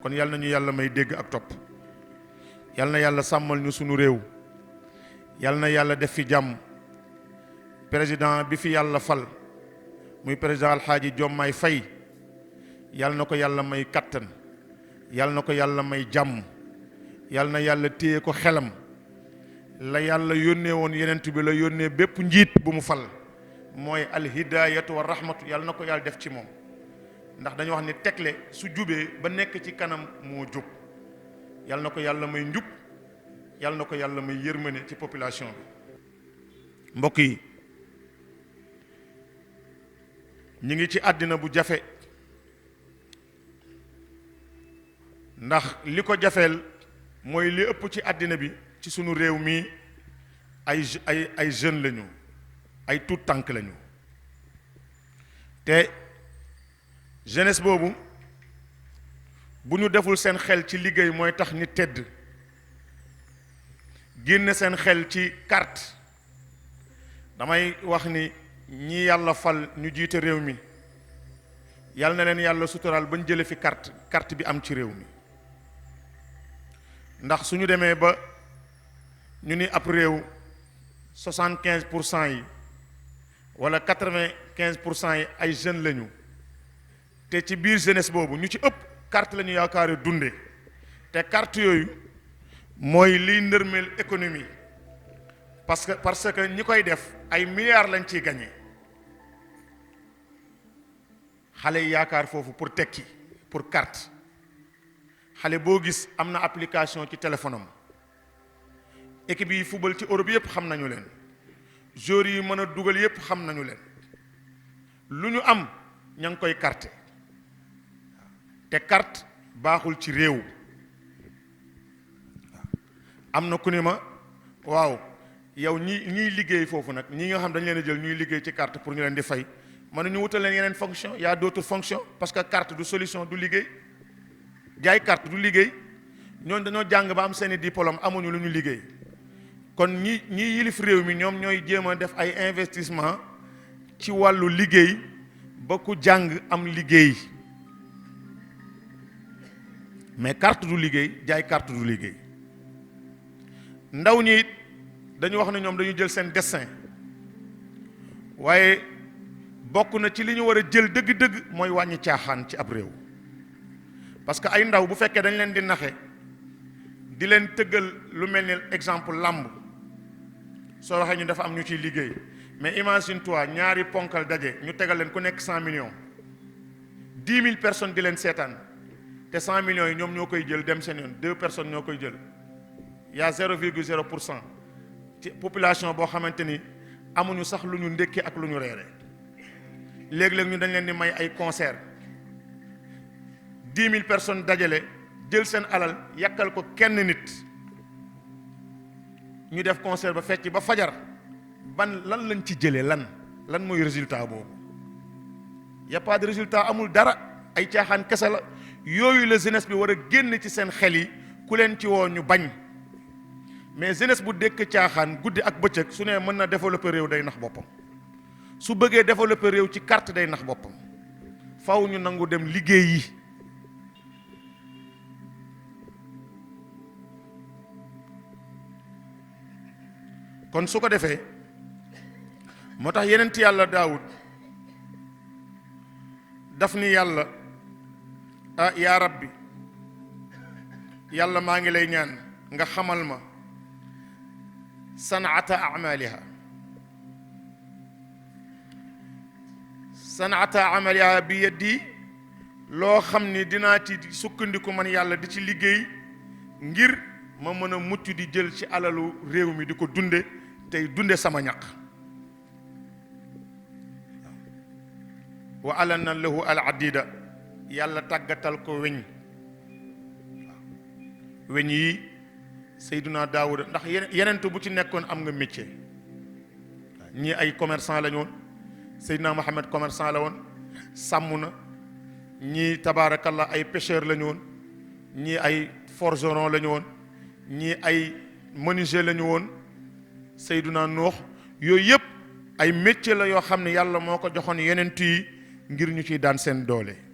kon yal nañu yàlla may dégg ak topp yal na yàlla sàmmal ñu sunu réew yal na yàlla def fi jàmm président bi fi yàlla fal muy président Alxaaji Diomaye Faye yal na ko yàlla may kattan yal na ko yàlla may jàmm yal na yàlla téye ko xelam la yàlla yónnee woon yenent bi la yónnee bépp njiit bu mu fal mooy alhidayatu wa rahmatu yal na ko yàlla def ci moom ndax dañu wax ni tegle su jubee ba nekk ci kanam moo jub yal na ko yàlla may njub yal na ko yàlla may yërmande ci population bi mbokk yi ñi ngi ci àddina bu jafe ndax li ko jafeel mooy li ëpp ci àddina bi ci sunu réew mi ay jeunes lañu ay tout tànk lañu te jeunesse boobu bu ñu deful seen xel ci liggéey mooy tax ni tedd génne seen xel ci carte damay wax ni ñi yàlla fal ñu jiite réew mi yàlla na leen yàlla suturaal bañ jële fi carte bi am ci réew mi ndax suñu demee ba ñu ni ab réew 75% yi wala 95% yi ay jeunes lañu te ci biir jeunesse boobu ñu ci ëpp carte lañu yaakaare dunde te carte yooyu mooy liy ndërmeel économie parce que ñi koy def ay milliards lañ ciy gagné xale yi yaakaar foofu pour tekki pour carte xale boo gis am na application ci téléphone am équipe yi football ci Europe yëpp xam nañu leen joueurs yi mën a dugal yëpp xam nañu leen lu ñu am ña ngi koy carte te carte baaxul ci réew am na ku ne ma waaw yow ñiy liggéey foofu nag ñi nga xam dañ leen a jël ñuy liggéey ci carte pour ñu leen di fay mën nañu wutal leen yeneen fonction y a d'autres fonctions parce que carte du solution du liggéey jaay carte du liggéey ñooñu dañoo jàng ba am seeni diplôme amuñu lu ñu liggéey kon ñi yilif réew mi ñoom ñooy jéem a def ay investissement ci wàllu liggéey ba ku jàng am liggéey mais carte du liggéey jaay carte du liggéey ndaw ñi it dañu wax ne ñoom dañu jël seen destin waaye bokk na ci li ñu war a jël dëgg-dëgg mooy wàññi caaxaan ci ab réew parce que ay ndaw bu fekkee dañ leen di naxe di leen tëggal lu mel ni exemple làmb soo waxee ñu dafa am ñu ciy liggéey mais imagine toi ñaari ponkal daje ñu tegal leen ku nekk 100 millions 10 000 personnes di leen seetaan te 100 millions yi ñoom ñoo koy jël dem seen yoon 2 personnes ñoo koy jël y a 0,0% ci population boo xamante ni amuñu sax lu ñu ndékkee ak lu ñu reere léeg-léeg ñu dañ leen di may ay concert 10 000 personnes dajale jël seen alal yàkkal ko kenn nit ñu def concert ba fecc ba fajar lan lañ ci jëlee lan mooy résultat boobu y a pas de résultat amul dara ay caaxaan kese la yooyu la jeunesse bi war a génn ci seen xel yi ku leen ci woo ñu bañ mais jeunesse bu dëkk caaxaan guddi ak bëccëg su ne mën na développer réew day nax boppam su bëggee développer réew ci carte day nax boppam faw ñu nangu dem liggéey yi kon su ko defee moo tax yeneen ti yàlla Daawud daf ni yàlla ah yaa rabbi yàlla maa ngi lay ñaan nga xamal ma sanaata amaliha bi yeddi loo xam ni dinaa ci sukkandiku man yàlla di ci liggéey ngir ma mën a mucc di jël ci alalu réew mi di ko dunde tey dunde sama ñaq wa alana lahu al adida yàlla tàggatal ko weñ yi Seydina Daawuda ndax yeneen bu ci nekkoon am nga métier ñii ay commerçant la ñu woon Seydina Mohamed commerçant la woon sàmm na ñii tabaarakallah ay pêcheur la ñu woon ñii ay forgeron la ñu woon ñii ay menuisier la ñu woon Seydina Nuux yooyu yëpp ay métier la yoo xam ne yàlla moo ko joxoon yeneen yi ngir ñu ciy daan seen doole